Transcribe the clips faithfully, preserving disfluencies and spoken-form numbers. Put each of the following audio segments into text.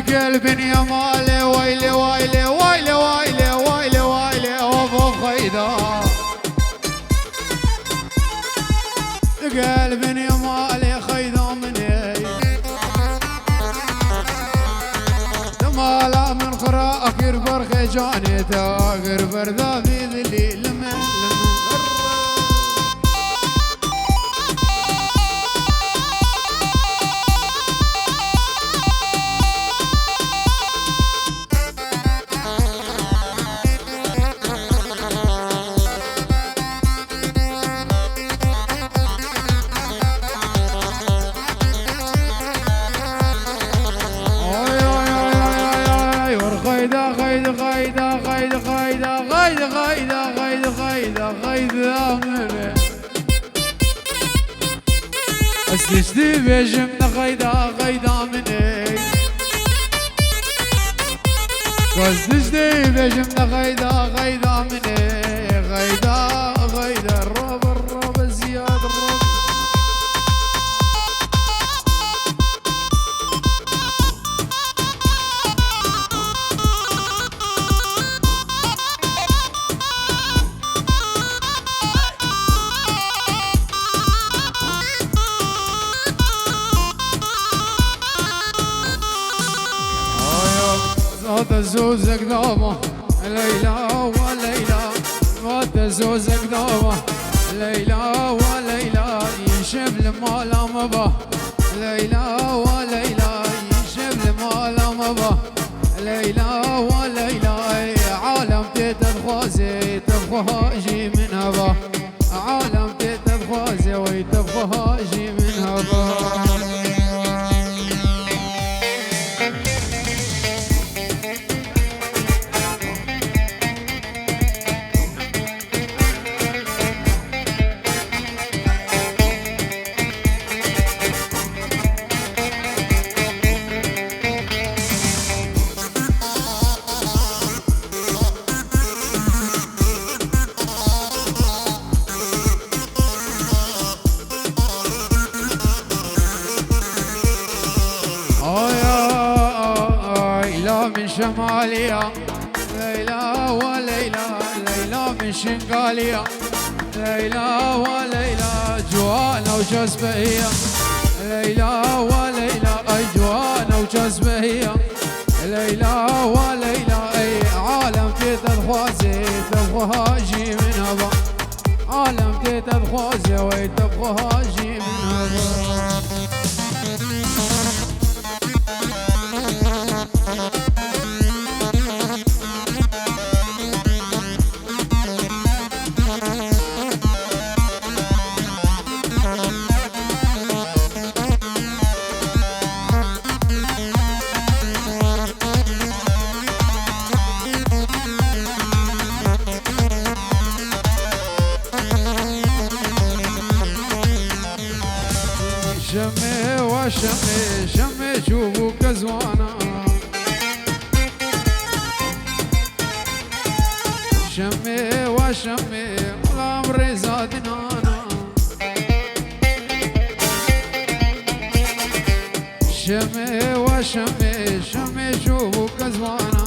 Gel binê malê, waylê, waylê, waylê, waylê, waylê, waylê, of, of, xeyda. Gel binê malê, xeyda min ê. Di mala min xira akir berxê canê te, agir berda vî dilî. Oy, oy, oy, oy, oy, oy, oy, oy, xeyda, xeyda, xeyda, xeyda, xeyda, xeyda, xeyda, xeyda, xeyda, xeyda, amine. Ez tiştî bêjim ne xeyda, xeyda min ê. Ez tiştî bêjim ne xeyda, xeyda min ê. Xeyda, xeyda, robe, robe, ziyad, robe. Zade zozek dama, Leyla we Leyla. Zade zozek dama, Leyla we Leyla. Îşev li mala me ba, Leyla we Leyla. Îşev li mala me ba, Leyla we Leyla. Ey alem tê te dixwaze, te bi xwe ha jî min heba. Alem tê te dixwaze, wey te bi xwe ha jî min heba. Ay, ay, ay, la min şemaliya. Leyla we Leyla, Leyla min şingaliya. Leyla we Leyla, ciwana û çesbehiya. Leyla we Leyla, ay ciwana û çesbehiya. Leyla we Leyla, ey alem tê te dixwaze, te bi xwe ha jî min heba. Alem tê te dixwaze, wey te bi xwe ha jî min heba. Şemê wa şemê, şemê çûbû kezwana. Şemê wa şemê, xulam rêza dinana. Şemê wa şemê, şemê çûbû kezwana.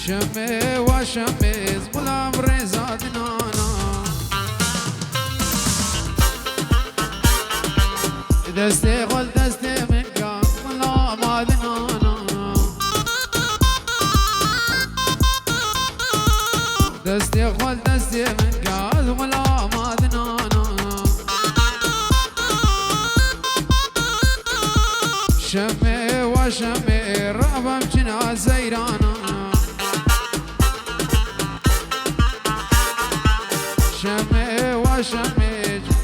Şemê wa şemê, xulam rêza dinana. Destê xwe li destê min ka, xulama dinana. Destê xwe li destê min ka, xulama dinana. Şemê wa şemê, rabem çina zeyrana. Şemê wa şemê,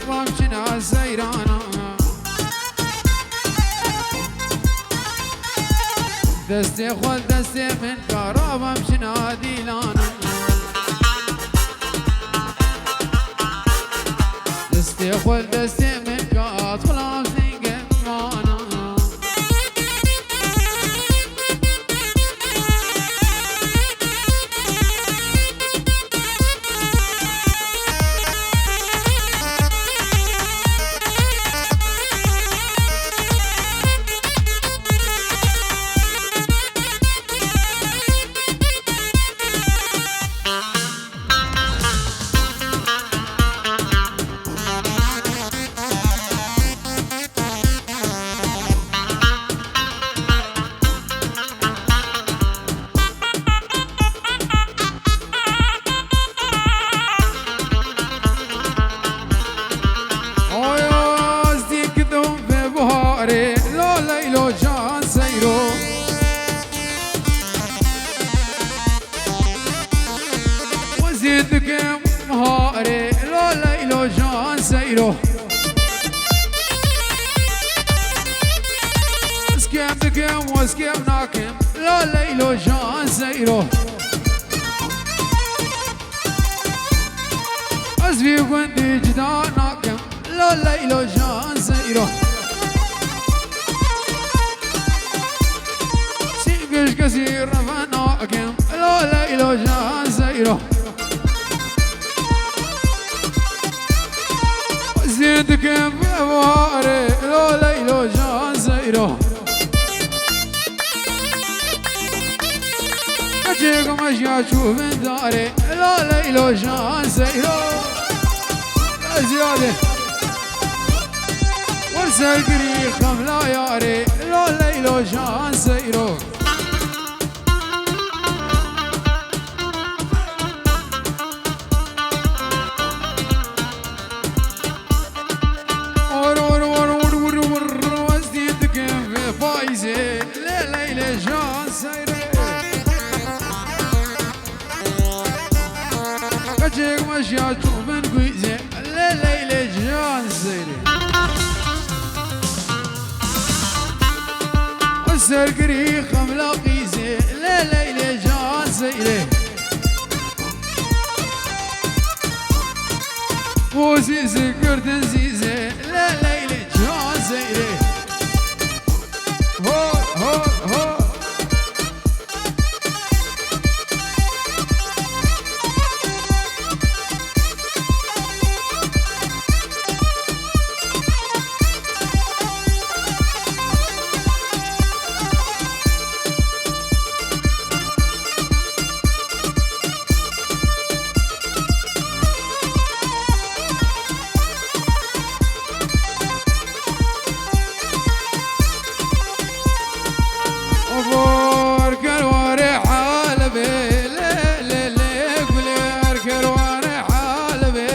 rabem çina zeyrana. Destê xwe li destê min ka, rabem çina dîlana. Destê xwe li destê min ka, xulam singê min wana. Seyro. Ez kêm dikim, ez kêm nakim, la Leylo can seyro. Ez vî gundî cida nakim, la Leylo can seyro. Sîngiş kesî reve nakim, la Leylo can seyro. Zîn dikim vê warê, lo Leylo can seyro. Keçê gumej ya çû vindarê, lo Leylo can seyro. Ya ziyade. Wer sergirî xemla yarê, lo Leylo can seyro. Or, or, or, or, or, or, ez dî dikim vê payîzê, lê Leylê can seyre. Keçek meşya çû bin guîzê, lê Leylê can seyre. Sergirî xemla qîzê, lê Leylê can seyre. O zîzî girdin zîzê, lê Leylê can seyre. Ho, ho, ho. Var kerwarê halibê, lê, lê, lê, gulê, her kerwarê halibê,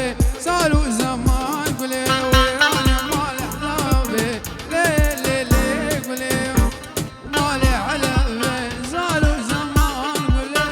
sal û zeman gulê, wêranê malê halabê, lê, lê, lê, gulê. Malê helev e, zal û zeman gule.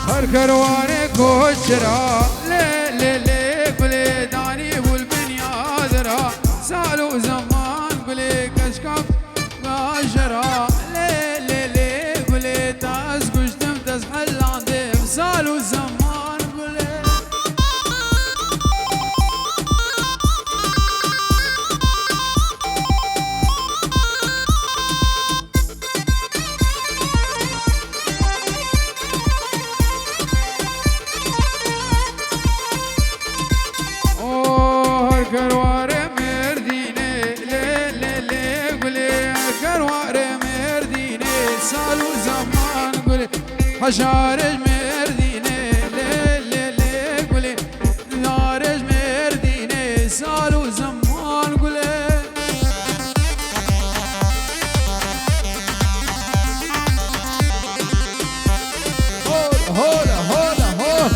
Her kerwanê koçira, lê, lê, lê, gulê danî bûl binyadira, sal û zeman gulê keşka gajira, lê, lê, lê, gulê te ez kuştim, te ez helandim, sal û zeman gulê. O her kerwarê Mêrdînê, lê, lê, lê, gulê, her kerwarê Mêrdînê, sal û zeman gulê, hejarê Mêrdînê, lê, lê, lê, gulê. Yarê ji Mêrdînê, sal û zeman gulê. Hol, hol, hol, hol.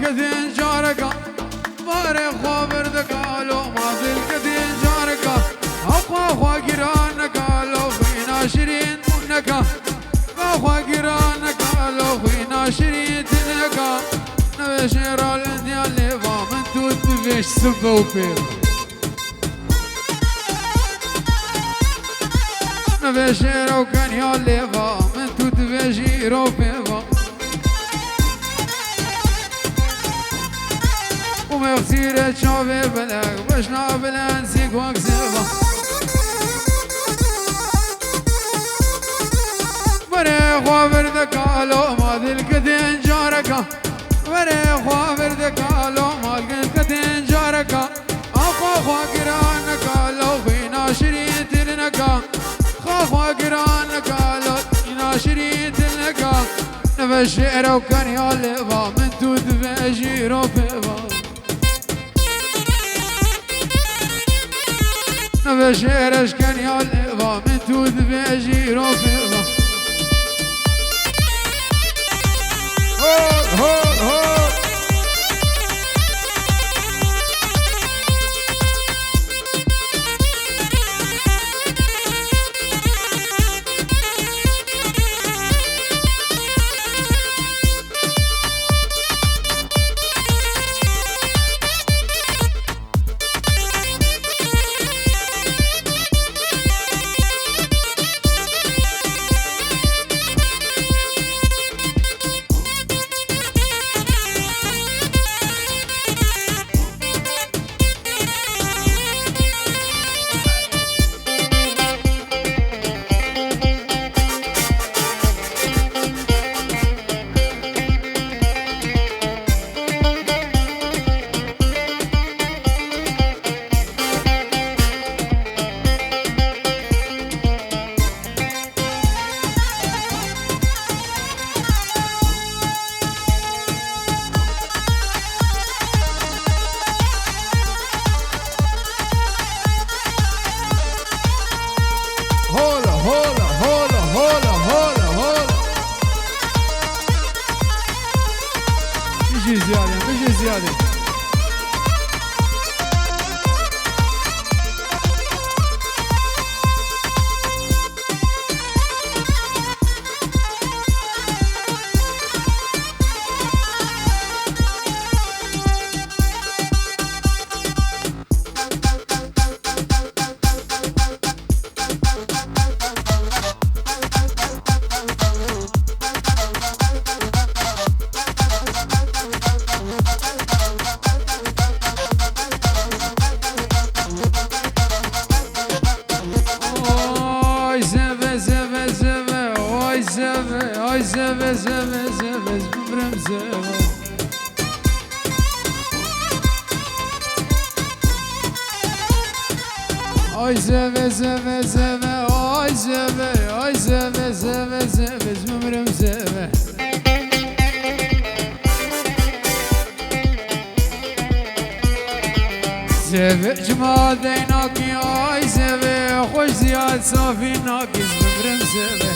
Dilketên careka, barê xwe vir dika lo, ma dilketên careka, xwe xwe giran neka lo, xwîna şirîn neka, xwe xwe giran neka lo, xwîna şirîn neka. Nivê şêra li diya lêva min tu divêj sibe û pêva. Nivê şêra û keniya lêva, min tu divêjî îro pêva. Û mexsîrê çavê belek, beşna bilenzî guak zêva. Berê xwe vir dika lo, ma dilketên careka. Berê xwe vir dika lo, ma dilketên careka. Xwe xwe giran neka lo, xwîna şirîn til neka. Xwe xwe giran neka lo, xwîna şirîn til neka. Nivê şêra û keniya lêva, min tu divêjî îro pêva. Nivê şêra û keniya lêva, min tu divêjî îro pêva. Hor, hor, hor. Hola, hola, hola, hola, hola, hola. Bijî ziyade, bijî ziyade. Ay zeve, zeve, zeve, ay zeve, ay zeve, zeve, zeve, zeve, zeve. Ay zeve, zeve, zeve, ay zeve, ay zeve, zeve, zeve, zumrüm zeve. Zeve cima deynakî, ay zeve, xweş ziyad safî nakî, zumrüm zeve.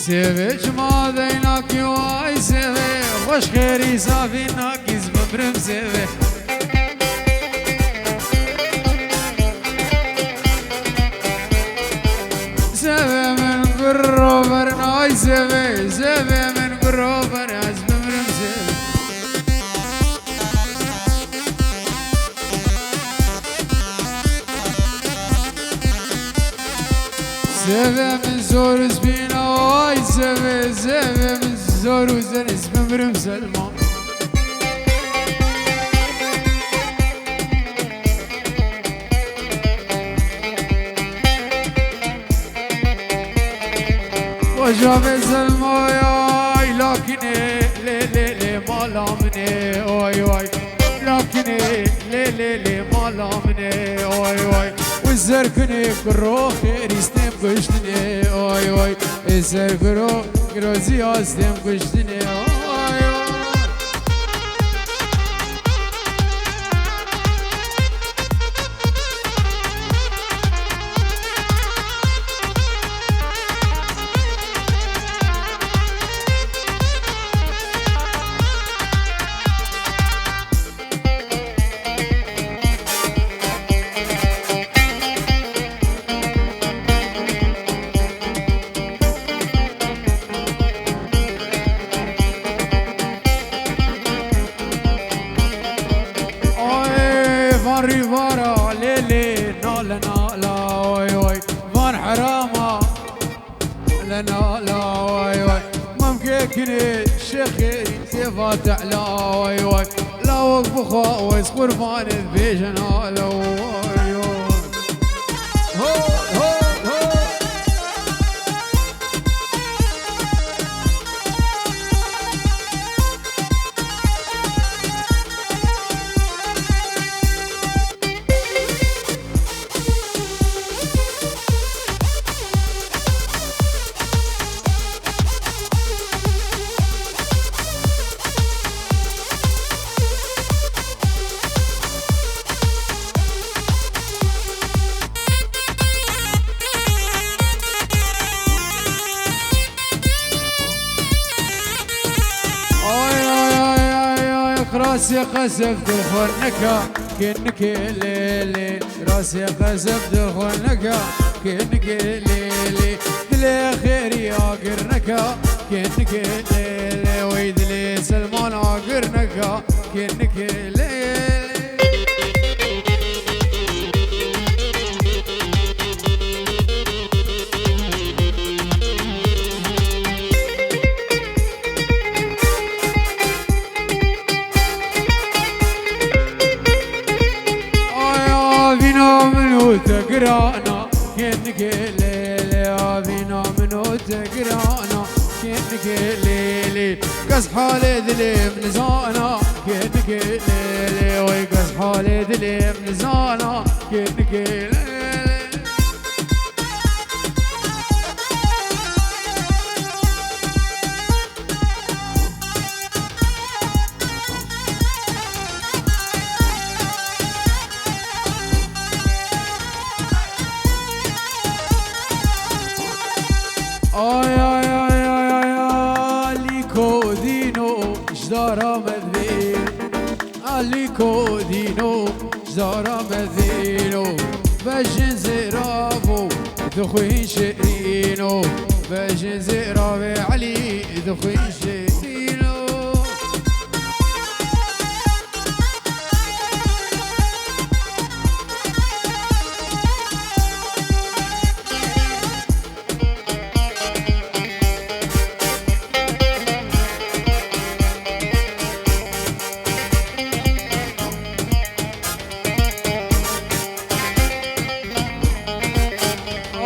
Zeve çima deynakî, ay zeve, xweş xêrî zafî nakî, zivimrim zeve. Zeve min guro verin, ay zeve, zeve min guro verin, ez bimrim zeve. Zeve min zor iz bîna, ay zeve, zeve min zor iz, ez bimrim Selma. Baca ve Selma, ay lakine, le, le, le, mala mine, ay, ay. Lakine, le, le, le, mala mine, oy, oy. Û zerkine kuro xêrî stêm kuştine, oy, oy. Ê zerkiro, kiro ziya stêm kuştine, oy, oy. Rîvara lê lê nale nala oy oy. Van herama le nala oy oy. Mamkê kinê şexê sêva te'la oy oy. Lawek bixwe wez qurbanê bêjin ale oy oy. Ho, ho, ho. Ay, ay, ay, ay, ay, xirasê qesef dilxwe neka, kê nikê lê lê. Xirasê qesef dilxwe neka, kê nikê lê lê. Dilê xêrî agir neka, kê nikê lê lê. Wey dilê Selman agir neka, kê nikê lê lê. Ay, avîna min û te girana, kê nikê lê lê, avîna min û te girana, kê nikê lê lê. Kes halê dilê min nizana, kê nikê lê lê, oy kes halê dilê min nizana, kê nikê lê lê. Ay, ay, ay, ay, ay, ay, Lîko dîno, ji dara me divê. Alîko dîno, ji dara me dîno. Vejin zêravo, dixwîn şirîno. Vejin zêravê Elî, dixwîn şirîno.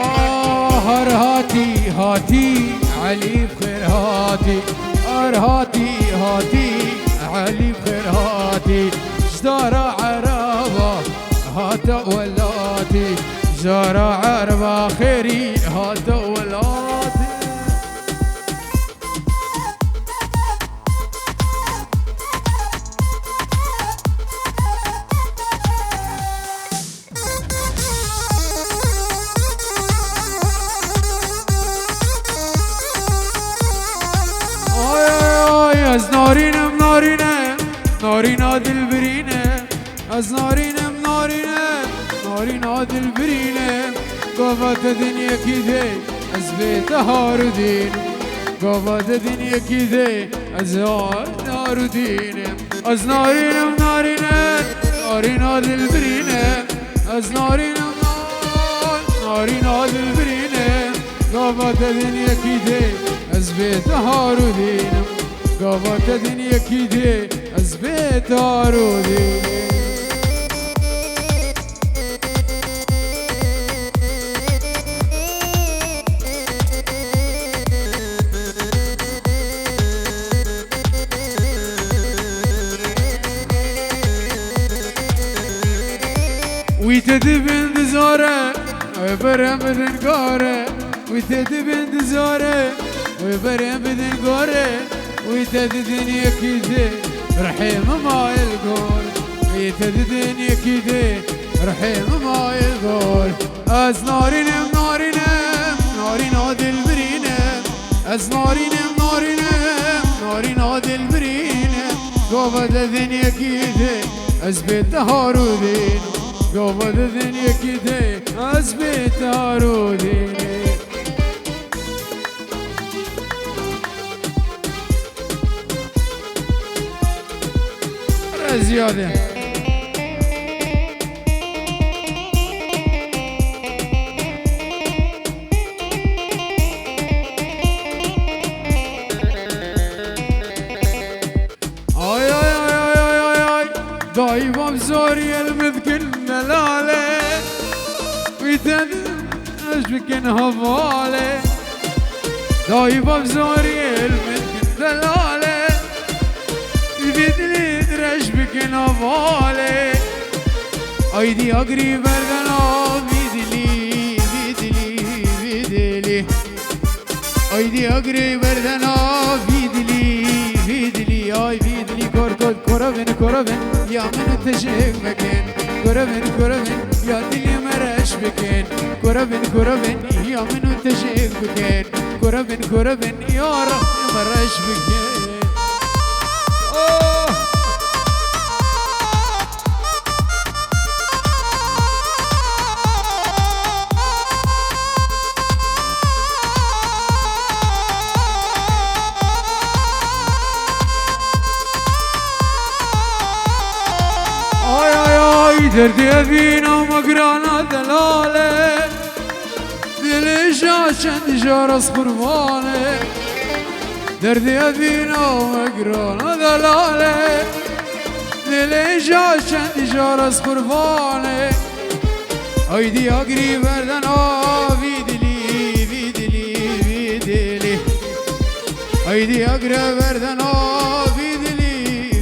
Ah, har hatî, hatî, Elî bi xêr hatî. Har hatî, hatî, Elî bi xêr hatî. Ji dara Ereba hate welatî. Ji dara Ereba xêrî hate welatî. Ay, ay, ay, ez narînim, narîne, narîna dilbirîne. Ez narînim, narîne, narîna dilbirîne. Gava te din yekî dê, ez bê te harûdîn. Gava te din yekî dê, ez harûdîne. Ez narînim, narîne, narîna dilbirîne. Ez narînim, nar-, narîna dilbirîne. Gava te din yekî dê, ez bê te harûdînim. Gava te din yekî dê, ez bê te harûdînim. Wî te dibin dizare, wê berem bidin gare. Wî te dibin dizare, wê berem bidin gare. Wî te didin yekî dê, rihê min mayil gor. Wî te didin yekî dê, rihê min mayil gor. Ez narînim, narînim, narîna dilbirînim. Ez narînim, narînim, narîna dilbirînim. Gava de din yekî dê, ez bê te harûdîn. Gava de din yekî dê, ez bê te harûdîn. Re ziyade. Te ez bikin hevalê, dayî bav zorî min kin delale. Vî dilî dirêj bikin hevalê. Aydî agirî berdena vî dilî, vî dilî, vî dilî. Aydî agirî berdena vî dilî, vî dilî, ay vî dilî, kor kor, kora bin, kora bin, ya min û te jêk bikin. Kora bin, kora bin, ya dilê me reş bikin. Kora bin, kora bin, ya min û te jêk bikin. Kora bin, kora bin, ya rexê me reş bikin. Oh! Ay, ay, ay, derdê evîna me girana delale. Dilê ja çend jar ez qurbanê. Derdê evîna me girana delale. Dilê ja çend jar ez qurbanê. Aydî agirî berdena vî dilî, vî dilî, vî dilî. Aydî agirî berdena vî dilî,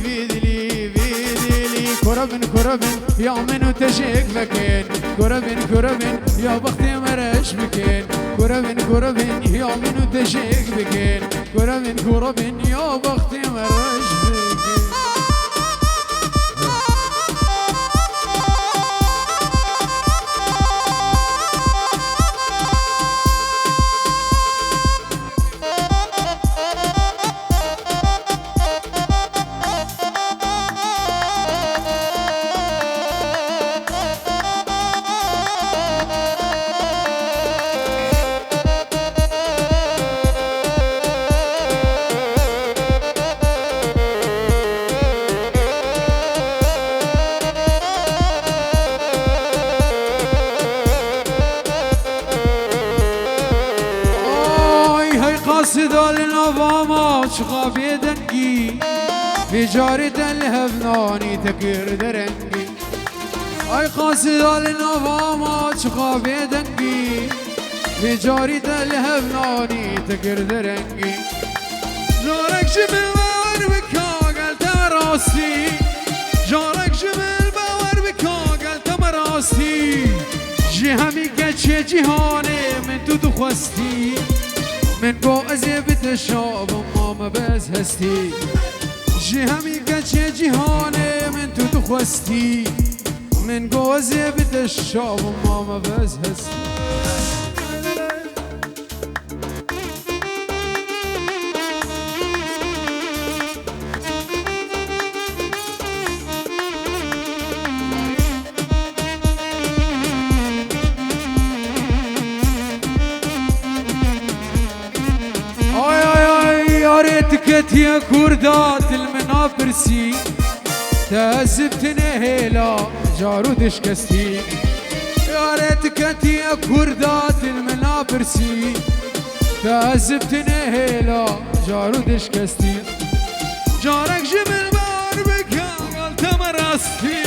vî dilî, vî dilî. Kora bin, kora bin, ya min û te jêk vekin. Kora bin, kora bin, ya bextê me reş bikin. Kora bin, kora bin, ya min û te jêk bikin. Kora bin, kora bin, ya bextê me reş bikin. Ay, hey qasida li nava ma çiqa bêdengî, vê carê te li hev nanî te kir derengî. Ay qasida li nava ma çiqa bêdengî, vê carî te li hev nanî te kir derengî. Carek ji min bawer bike gel te me rastî, carek ji min bawer bike gel te me rastî. Ji hemî keçê cîhanê min tu dixwestî, min got ez ê bi te şa bim, ma me bi ez hestî. Ji hemî keçê cîhanê min tu dixwestî, min got ez ê bi te şa bim, ma me bi ez hestî. Ay, ay, ay, yarê tu ketiye kurda, tu li min napirsî. Te ez bi tinê hêla, car û dişkestî. Yarê tu ketiye kurda, tu li min napirsî. Te ez bi tinê hêla, car û dişkestî. Carek ji min bawer bike, gel te me rastî.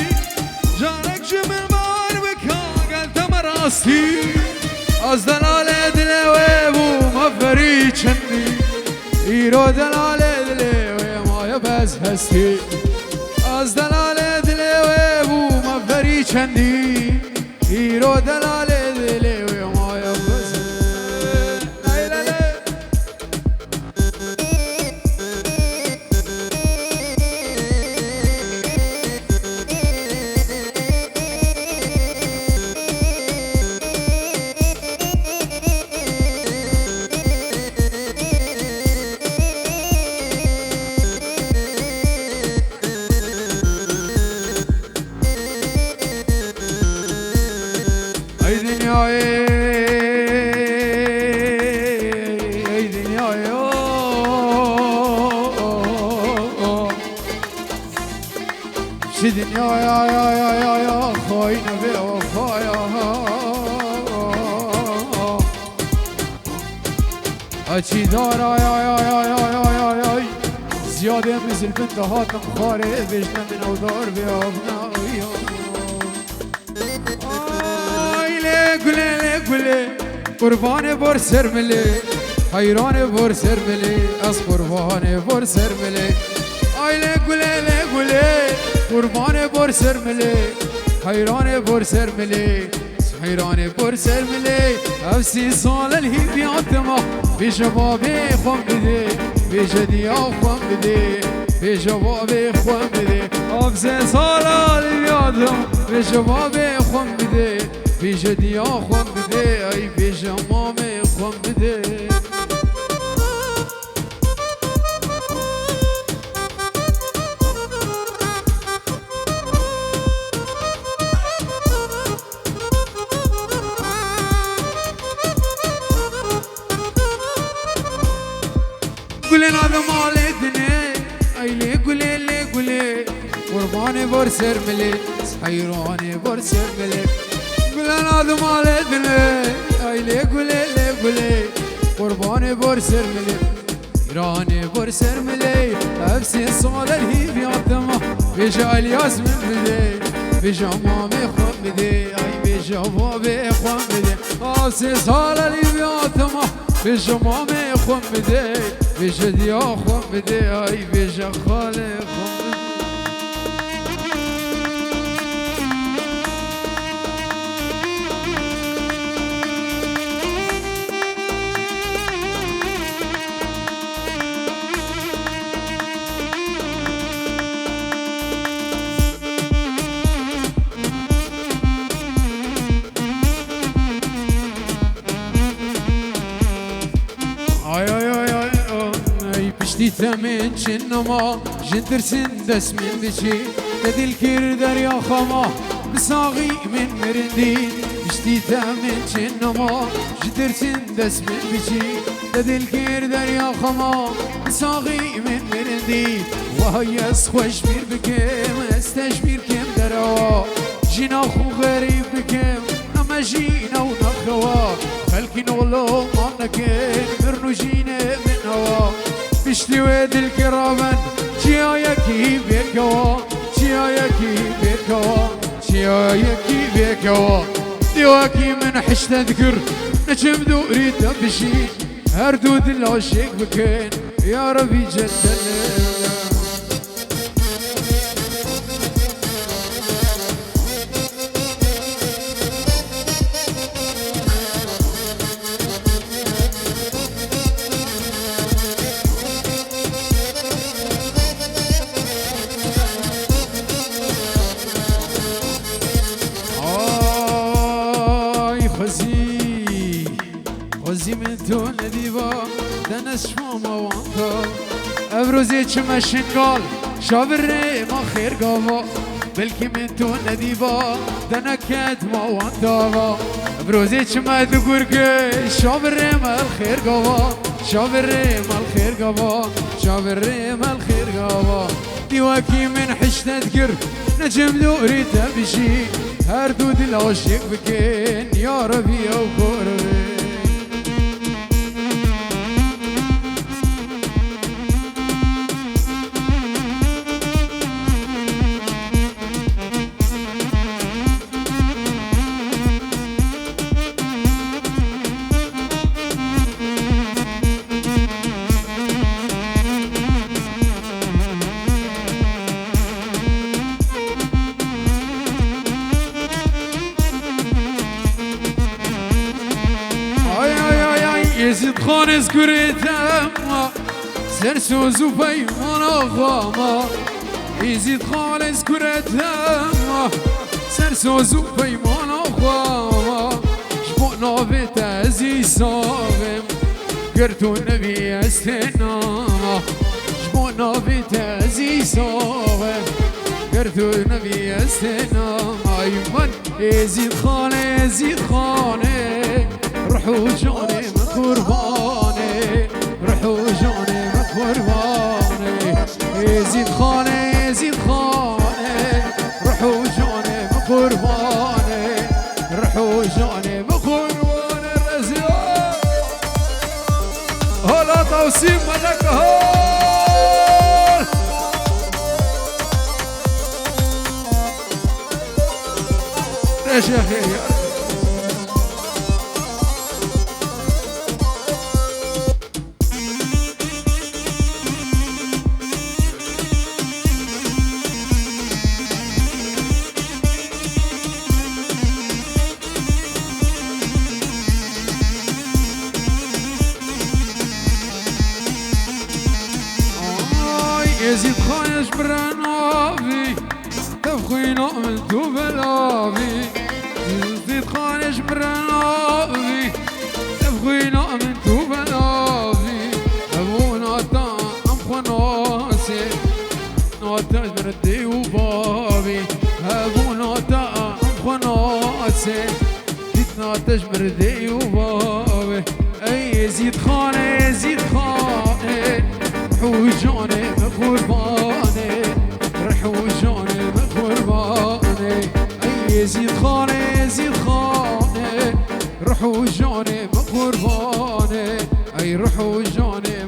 Carek ji min bawer bike, gel te me rastî. Ez delalê dilê wê bûm, ev verî çendî. Îro delalê dilê wê maye bi ez hestî. Ez delalê dilê wê bûm, ev verî çendî. Îro delalê dilê wê maye bi ez hestî. Lay lay lay. Ey dinyayê, ey dinyayê, o, o, o, o. Ji dinyaya ya, ya, ya, ya, xayîne bêwefaya. Açîdar, ay, ay, ay. Ziyadê min zilbin dihatin xwarê, vêjne min ew dar bê avna, ay, ay. Ay, lê gulê Gulê, qurbanê bor ser milê, heyranê bor ser milê, ez qurbanê bor ser milê. Ay lê gulê, lê gulê, qurbanê bor ser milê, heyranê bor ser milê, heyranê bor ser milê. Ev sê sal el hîviya tima, bêje babê xwe bidê, bêje diya xwe bidê, bêje babê xwe bidê. Ev sê sal el hîviya tima, bêje babê xwe bidê. Bêje diya xwe bidê, ay bêje mamê xwe bidê. Gulên adim alê dinê, ay lê gulê, lê gulê. Qurbanê bor ser milê, heyranê bor ser milê. Gulên adim alê dinê, ay lê gulê, lê gulê. Qurbanê bor ser milê, heyranê bor ser milê. Ev sê sal el hîviya tima, bêje Elyas min bidê, bêje mamê xwe bidê, ay bêje babê xwe bidê. Ev sê sal el hîviya tima, bêje mamê xwe bidê, bêje diya xwe bidê, ay bêje xalê xwe bidê. Ay, ay, ay, ay, ay, piştî te min çin nema, ji tirsin dest min diçî, te dil kir derya xema, bi saxî min mirindî, piştî te min çin nema, ji tirsin dest min diçî, te dil kir derya xema, bi saxî min mirindî. Wahayê ez xwe ji bîr bikim, ez te ji bîr kim derewa, jîna xwe xerîb bikim. Eme jîne û nexewa, xelkî nolo man nekin, mirin û jînê min ewa. Piştî wê dilkê raben, çiyayekî bêkewa, çiyayekî bêkewa, çiyayekî bêkewa. Dîwekî min hişte dikir, neçim dûrî te bijî, her du dila şêk bikin, ya Rebî ceddelê. Ay xwezî. Xwezî min tu nedîba, dene şoma wan ta. Ev rozê çime şingal, şavirê ma xêr gava. Belkî min tu nedîba, dene ket ma wan tava. Ev rozê çime digurke, şavirê me xêr gava. Şavirê me xêr gava, şavirê me xêr gava. Dîwekî min hişte dikir, necim dûrî te bijî. Her du dil aşîq bikin, ya Rebî ew kor bin. Ay, ay, ay, ay, Êzîd Xan ez kurê te ma, ser soz û peymana xwe ma. Êzîd Xan ez kurê te ma, ser soz û peymana xwe ma. Ji bo navê te ez î sax im. Ger tu nebî ez têna ma, ji bo navê te ez î sax im. Ger tu nebî ez têna ma. Ay min Êzîd Xanê, Êzîd Xanê, ruh û canê min qurbanê, ruh û canê min qurbanê. Êzîd Xanê, Êzîd Xanê, ruh û canê min qurbanê, ruh û canê min qurbanê. Rezîl. Hala tawsî melek hol. Reşe xêr ya. Ji min re navî, ev xwîna min tu belavî. Zîdxanê ji min re navî, ev xwîna min tu belavî. Ev nata em xwe nasê, nata ji min re dê û bavî. Ev nata em xwe nasê, Fitna te ji mirdê û bavê. Ey Êzîd Xanê, Êzîd Xanê, ruh û canê me qurbanê, ruh û canê me qurbanê. Ey Êzîd Xanê, Êzîd Xanê, ruh û canê me qurbanê, ey ruh û canê